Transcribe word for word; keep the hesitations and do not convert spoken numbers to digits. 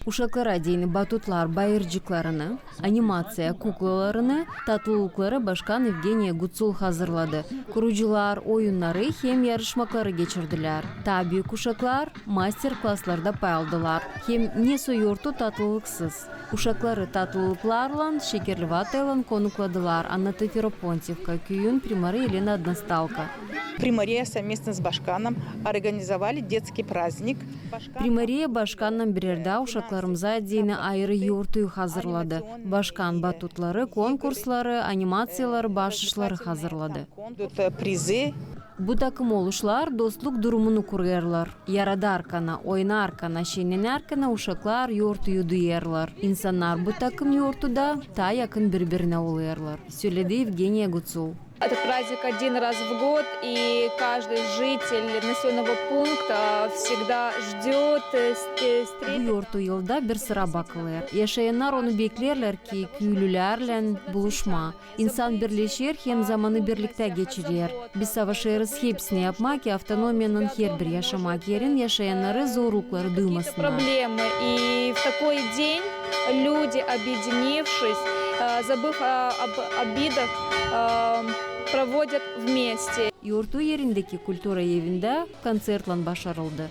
Uşaklara deyni batutlar bayırcıklarını, animaţiya kuklalarını, tatlılıkları başkan Evgeniya Guţul hazırladı. Kurucular oyunnarı hem yarışmakları geçirdilär. Taa büük uşaklar master-klaslarda pay aldılar. Hem ne soy yortu tatlılıksız. Uşakları tatlılıklarlan, şekerli vataylan konukladılar, annadtı Feropontivka küüyün primarı Elena Odnostalka. Примария совместно с Башканом организовали детский праздник. Primariya başkannan birerdä uşaklarımıza deyni ayırı yortuyu hazırladı. Başkan batutları, konkursları, animaţiyaları, başışları hazırladı. Призы. Bu takım oluşlar dostluk durumunu kurêrlar. Yaradarkana, oynarkana, şenenärkänä uşaklar yortuyu duyêrlar. İnsannar bu takım yortuda taa yakın biri-birinä olêrlar, söledi Evgeniya Guţul. Этот праздник один раз в год, и каждый житель населённого пункта всегда ждёт, э, ст-, э, встретиться. Bu yortu yılda bir sıra bakılêr. Yaşayannar onu bekleerlär, ki küülülärlän buluşmaa. İnsan birleşer hem zamanı birliktä geçirer. Biz savaşêrız hepsini yapmaa, ki avtonomiyanın herbir yaşamak erin yaşayannarı zorlukları duymasınnar. Проблемы. И в такой день люди, объединившись, э, забыв о, об обидах, э, проводят вместе. Yortu erindeki kultura evindä konţertlan başarıldı.